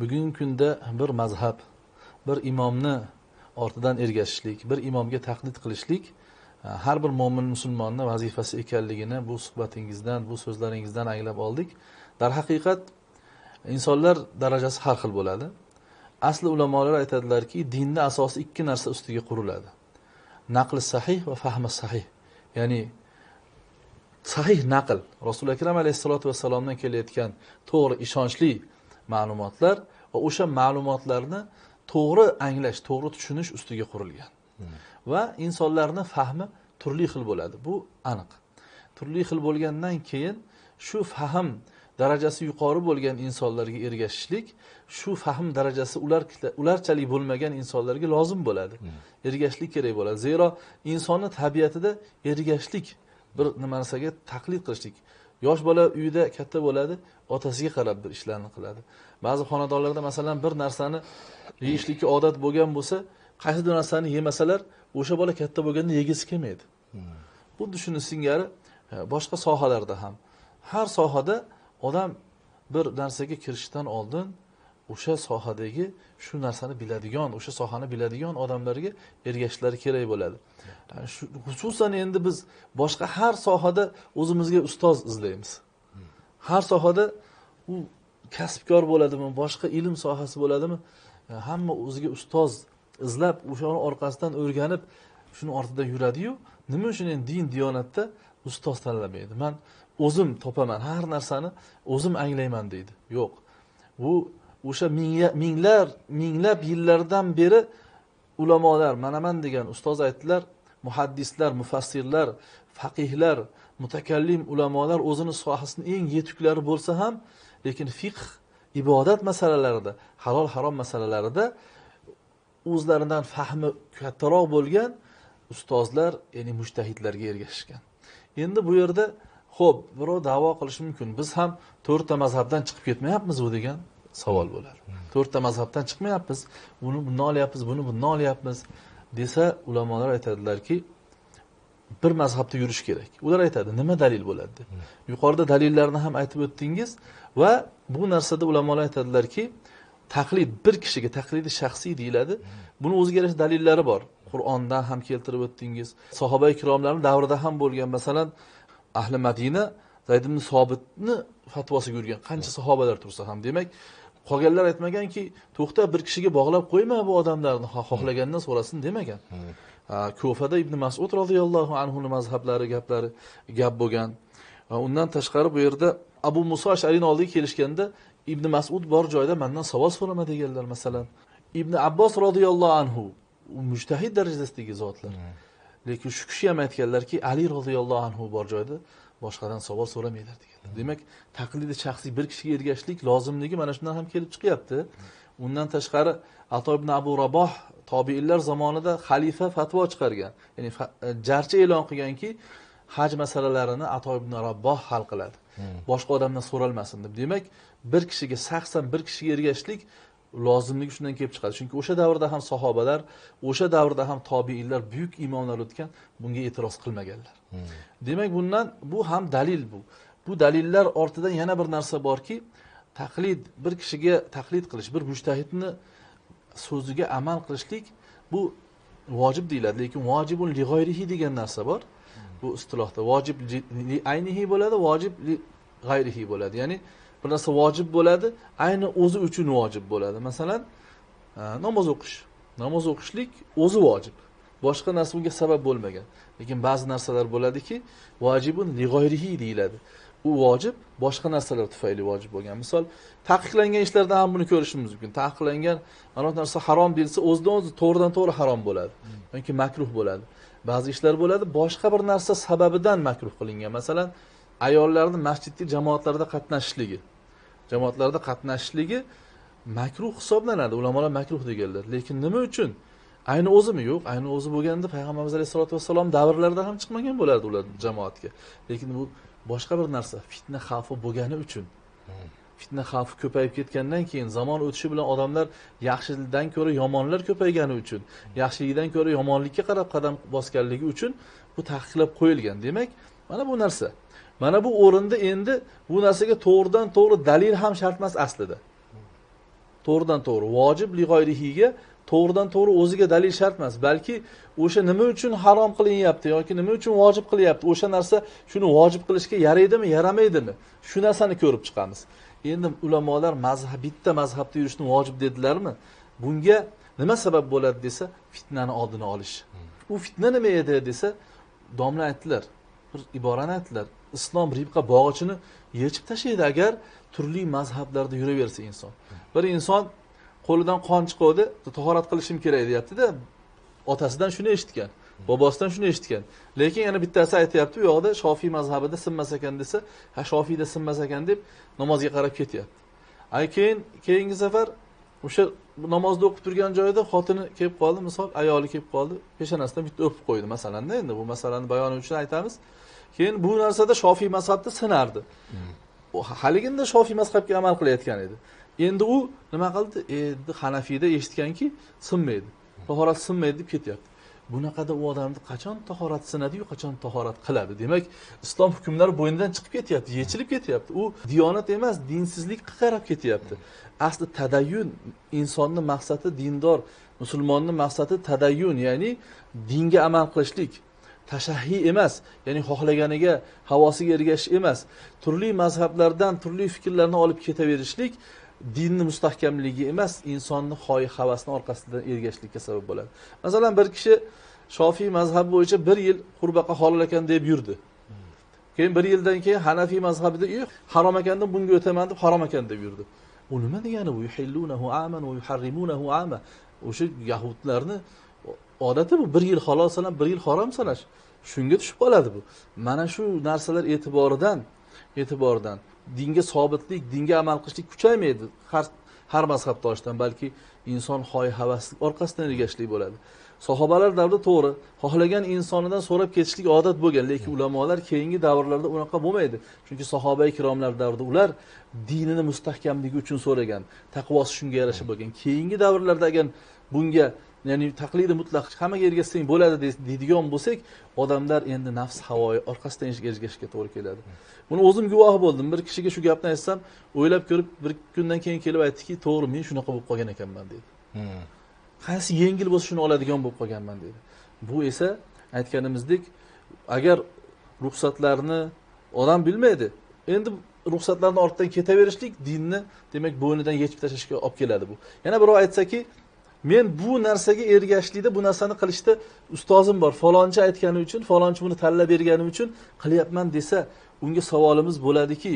Bugungi kunda bir mazhab, bir imomni ortidan ergashishlik, bir imomga taqlid qilishlik har bir mo'min musulmonni vazifasi ekanligini bu suhbatingizdan, bu so'zlaringizdan anglab oldik. Darhaqiqat insonlar darajasi har xil bo'ladi. Asli ulamolar aytadilarki, dinning asosi ikki narsa ustiga quriladi. Naql sahih va fahmi sahih. Ya'ni sahih naql, Rasuli Akram alayhissalatu vassalomdan kelayotgan to'g'ri ishonchli ma'lumotlar va o'sha ma'lumotlarni to'g'ri anglash, to'g'ri tushunish ustiga qurilgan. Va insonlarning fahmi turli xil bo'ladi. Bu aniq. Turli xil bo'lgandan keyin shu fahm darajasi yuqori bo'lgan insonlarga ergashishlik, shu fahm darajasi ularchalik bo'lmagan insonlarga lozim bo'ladi. Ergashishlik kerak bo'ladi. Zero insonning tabiatida ergashishlik, bir narsaga taqlid qilishlik. Yosh bola uyda katta bo'ladi, otasiga qarab bir ishlarni qiladi. Ba'zi xonadonlarda masalan bir narsani yeyishlikka odat bo'lgan bo'lsa, qaysidir narsani yemasalar, o'sha bola katta bo'lganda yegisi kelmaydi. Xuddi shuni singari boshqa sohalarda ham, har sohada odam bir narsaga kirishdan oldin o'sha sohadagi shu narsani biladigan, o'sha sohani biladigan odamlarga ergashishlari kerak bo'ladi. Xususan endi biz boshqa har sohada o'zimizga ustoz izlaymiz. Har sohada u kasbkor bo'ladimi, boshqa ilm sohasi bo'ladimi, hamma o'ziga ustoz izlab, o'shani orqasidan o'rganib, shuni ortidan yuradi-yu, nima uchun endi din diyonatda ustoz tanlamaydi? Men o'zim topaman, har narsani o'zim anglayman deydi. Yo'q. Bu o'sha minglab yillardan beri ulamolar, manaman degan ustoz aytdilar, muhaddislar, mufassirlar, faqihlar, mutakallim ulamolar o'zini sohasining eng yetuklari bo'lsa ham, lekin fiqh, ibodat masalalarida, halol harom masalalarida o'zlaridan fahmi kattaroq bo'lgan ustozlar, ya'ni mujtahidlarga ergashishgan. Endi bu yerda xo'p, birov da'vo qilishi mumkin. Biz ham to'rtta mazhabdan chiqib ketmayapmiz u degan savol bo'ladi. To'rtta mazhabdan chiqmayapmiz, uni bundan olyapmiz, buni bundan olyapmiz desa, ulamolar aytadilarki, bir mazhabda yurish kerak. Ular aytadi, nima dalil bo'ladi deb. Yuqorida dalillarni ham aytib o'tdingiz va bu narsada ulamolar aytadilarki, taqlid bir kishiga taqlidi shaxsiy deyiladi. Buni o'ziga yarasha dalillari bor. Qur'ondan ham keltirib o'tdingiz. Sahoba ikromlarning davrida ham bo'lgan, masalan, ahli Madina Zayd ibn Sobitni fatvosiga yurgan qancha sahobalar tursa ham, demak, qolganlar aytmaganki, to'xta, bir kishiga bog'lab qo'yma bu odamlarni, xohlagandan so'rasin demagan. Kufada Ibn Mas'ud radhiyallohu anhu ning mazhablari gaplari gap bo'lgan. Undan tashqari bu yerda Abu Musa Ash'ariyning oldiga kelishganda Ibn Mas'ud bor joyda mendan savol so'rama deganlar masalan. Ibn Abbos radhiyallohu anhu u mujtahid darajasidagi zotlar. Lekin shu kishi ham aytganlarki, Ali radhiyallohu anhu bor joyda boshqadan savol so'ramanglar deganlar. Demak, taqlidi shaxsiy bir kishiga ergashishlik lozimligi mana shundan ham kelib chiqyapti. Undan tashqari Ato ibn Abu Raboh tobiinlar zamonida xalifa fatvo chiqargan, ya'ni jarchi e'lon qilganki, haj masalalarini Ato ibn Raboh hal qiladi. Boshqa odamdan so'ralmasin deb. Demak, bir kishiga shaxsan bir kishiga ergashishlik lozimligi shundan kelib chiqadi. Chunki o'sha davrda ham sahobalar, o'sha davrda ham tobiinlar, buyuk imomlar o'tgan, bunga e'tiroz qilmaganlar. Demak, bundan bu ham dalil bu. Bu dalillar ortidan yana bir narsa borki, taqlid, bir kishiga taqlid qilish, bir mujtahidni so'ziga amal qilishlik bu vojib deyiladi, lekin vojibun li g'ayrihi degan narsa bor. Bu istilohda vojib li aynihi bo'ladi, vojib li g'ayrihi bo'ladi. Ya'ni bir narsa vojib bo'ladi, ayni o'zi uchun vojib bo'ladi. Masalan, namoz o'qish. Namoz o'qishlik o'zi vojib. Boshqa narsa unga sabab bo'lmagan. Lekin ba'zi narsalar bo'ladiki, vojibun li g'ayrihi deyiladi. U vojib boshqa narsalar tufayli vojib bo'lgan. Misol, taqiqlangan ishlarda ham buni ko'rishimiz mumkin. Taqiqlangan mana bu narsa harom deyilsa, o'zidan o'zi to'g'ridan to'g'ri harom bo'ladi yoki makruh bo'ladi. Ba'zi ishlar bo'ladi, boshqa bir narsa sababidan makruh qilingan. Masalan, ayollarning masjidda jamoatlarda qatnashishligi. Jamoatlarda qatnashishligi makruh hisoblanadi. Ulamolar makruh deganlar. Lekin nima uchun? Ayni o'zimi? Yo'q, ayni o'zi bo'lganda Payg'ambarimiz alayhisolatu vassalom davrlarida ham chiqmagan bo'lardi ular jamoatga. Lekin bu boshqa bir narsa, fitna xavfi bo'lgani uchun. Fitna xavfi ko'payib ketgandan keyin zamon o'tishi bilan odamlar yaxshilikdan ko'ra yomonlar ko'paygani uchun, yaxshilikdan ko'ra yomonlikka qarab qadam bosganligi uchun bu taqiqlab qo'yilgan. Demak, mana bu narsa. Mana bu o'rinda endi bu narsaga to'g'ridan to'g'ri dalil ham shart emas aslida. To'g'ridan to'g'ri vojib li g'oyrihiga to'g'ridan to'g'ri o'ziga dalil shart emas, balki o'sha nima uchun harom qilinyapti yoki nima uchun vojib qilyapti, o'sha narsa shuni vojib qilishga yaraydimi, yaramaydimi, shu narsani ko'rib chiqamiz. Endi ulamolar mazhab, bitta mazhabda yurishni vojib dedilarmi? Bunga nima sabab bo'ladi desa, fitnani oldini olish. U fitna nima edi desa, domla aytdilar, bir iborani aytdilar. Islom ribqa bog'ichini yechib tashlaydi agar turli mazhablarda yuraversa inson. Bir inson qo'lidan qon chiqadi, tahorat qilishim kerak deyapti-da, otasidan shuni eshitgan, bobosidan shuni eshitgan. Lekin yana bittasi aytayapti, u yoqda Shofiy mazhabida sinmas ekan desa, ha Shofiyda sinmas ekan deb namozga qarab ketyapti. Ay keyin keyingi safar o'sha namozni o'qib turgan joyida xotini kelib qoldi, misol ayoli kelib qoldi, peshonasidan bitta o'pib qo'ydi masalan-da, endi bu masalani bayoni uchun aytamiz. Keyin bu narsada Shofiy mazhabda sinardi. U haliginda Shofiy mazhabga amal qilayotgan edi. Endi u nima qildi? Endi Hanafiyda eshitganki, sinmaydi. Tahorat sinmaydi deb ketyapti. Bunaqada u odamni qachon tahorat sinadi-yu, qachon tahorat qiladi? Demak, islom hukmlari bo'ynidan chiqib ketyapti, yechilib ketyapti. U diyonat emas, dinsizlikka qarab ketyapti. Asli tadayyun, insonning maqsadi dindor, musulmonning maqsadi tadayyun, ya'ni dinga amal qilishlik. Tashahhiy emas, ya'ni xohlaganiga, havosiga ergashish emas. Turli mazhablardan turli fikrlarni olib ketaverishlik dinni mustahkamligi emas, insonni xoyi havasini orqasidan ergashishlikka sabab bo'ladi. Masalan, bir kishi Shofiy mazhabi bo'yicha bir yil qurbaqa halol ekan deb yurdi. Keyin bir yildan keyin Hanafiy mazhabida yo'q, harom ekan deb bunga o'taman deb harom ekan deb yurdi. U nima degani bu? Yuhillunahu aman va yuharrimunahu ama. O'sha yahudlarni odati bu, bir yil halol sanab, bir yil harom sanash. Shunga tushib qoladi bu. Mana shu narsalar e'tiboridan dinga sobitlik, dinga amal qilishlik kuchaymaydi har mazhabdoshdan, balki inson xoy havaslik orqasidan ergashishlik bo'ladi. Sahobalar davrida to'g'ri, xohlagan insonidan so'rab ketishlik odat bo'lgan, lekin ulamolar keyingi davrlarda unaqa bo'lmaydi. Chunki sahoba ikromlar davrida ular dinini mustahkamligi uchun so'ragan, taqvosi shunga yarasha bo'lgan. Keyingi davrlarda agar bunga, ya'ni taqlidi mutlaq hammaga ergashsang bo'ladi deydigan bo'lsak, odamlar endi nafs havoyi orqasidan ergashishga to'g'ri keladi. Buni o'zim guvohi bo'ldim. Bir kishiga shu gapni aytsam, o'ylab ko'rib bir kundan keyin kelib aytdiki, to'g'ri, men shunaqa bo'lib qolgan ekanman dedi. Qaysi yengil bo'lsa shuni oladigan bo'lib qolganman dedi. Bu esa aytganimizdek, agar ruxsatlarni odam bilmaydi, endi ruxsatlarni ortidan ketaverishlik dinni demak bo'ynidan yechib tashlashga olib keladi bu. Yana birov aytsaki, men bu narsaga ergashishlikda, bu narsani qilishda ustozim bor, falonchi aytgani uchun, falonchi buni tanlab bergani uchun qilyapman desa, unga savolimiz bo'ladiki,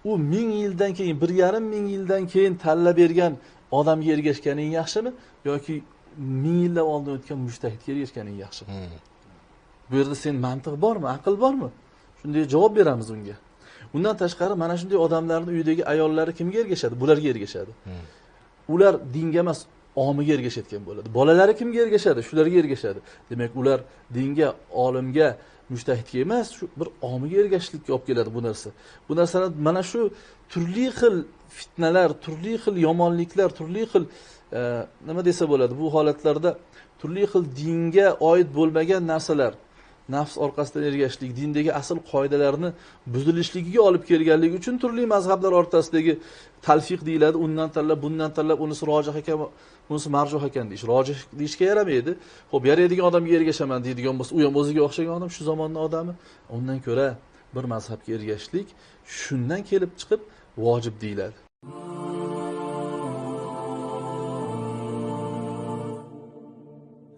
u 1000 yildan keyin, 1,5 ming yildan keyin tanlab bergan odamga ergashganing yaxshimi yoki 1000 yildan oldin o'tgan mujtahidga ergashganing yaxshimi? Bu yerda sen mantiq bormi, aql bormi? Shunday javob beramiz unga. Undan tashqari mana shunday odamlarning uyidagi ayollari kimga ergashadi? Bularga ergashadi. Ular dinga emas, omiga ergashayotgan bo'ladi. Bolalari kimga ergashadi? Shularga ergashadi. Demak, ular dinga, olimga, mujtahidga emas, shu bir omiga ergashishlikka olib keladi bu narsa. Bu narsani mana shu turli xil fitnalar, turli xil yomonliklar, turli xil nima desa bo'ladi, bu holatlarda turli xil dinga oid bo'lmagan narsalar, nafs orqasidan ergashishlik, dindagi asl qoidalarni buzilishligiga olib kelganligi uchun turli mazhablar o'rtasidagi talfiq deyiladi, undan tanlab, bundan tanlab, unisi rojih ekan, bunisi marjuh ekan deyish. Rojih deyishga yaramaydi. Xo'p, yaraydigan odamga ergashaman deydigan bo'lsa, u ham o'ziga o'xshagan odam, shu zamonning odami. Undan ko'ra bir mazhabga ergashishlik shundan kelib chiqib vojib deyiladi.